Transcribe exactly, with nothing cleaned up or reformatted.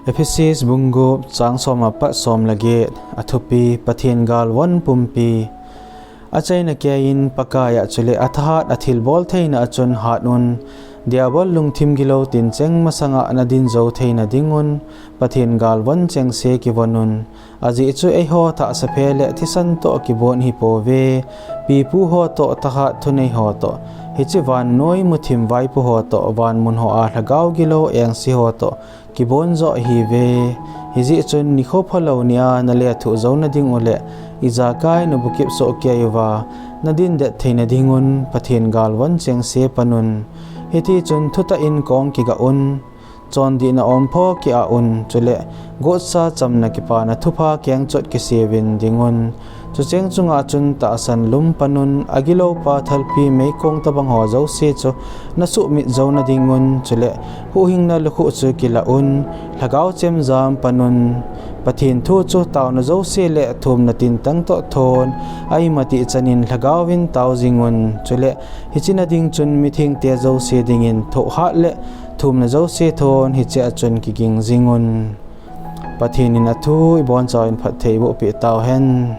Ephesia bung gup chang som apat som le get. Athupi: Pathen galvon pumpi. Achaina keiyin Pakai a chule athahat athilbol theina a chun hatun, Diabol lungthim gilou tincheng masanga nadin jou theina dingun Pathen galvon chengse kivonun. Ajeh chu eiho thahsaphe le thisan toh kibon hipouve, pipu ho toh, thahat thunei ho toh, hiche vannoi muthim vaipo ho toh, vanmun hoa lhagao gilou engse ho toh kibon joh ihiuve. Hijeh chun nikho phalou nia nalethuh jouna dingule ijakai nabukip soh keiyuva nadindet theina dingun Pathen galvon chengse panun. Hitichun thutah in kong kigah un, chondihna ompho ki-ah un, chule gotsa, chamna, kipana thupha kengchot kiseuvin dingun. Chucheng chunga chun tahsan lum panun, agiloupa thalpi meikong tobang ho jouse chu nasuhmit jouna dingun, chule huhhingna lukhuh chu kilah un, lhagao chemjam panun. Pathen thu chu taona jouse le thumna tintang toh thon, aimatih chanin lhagaovin tao jingun, chule hiche na ding chun mithengte jouse dingin thohhat le thumna jouse thon hichea chun kiging jingun. Pathen in athu ibonchauvin phattheiboh peh tauhen.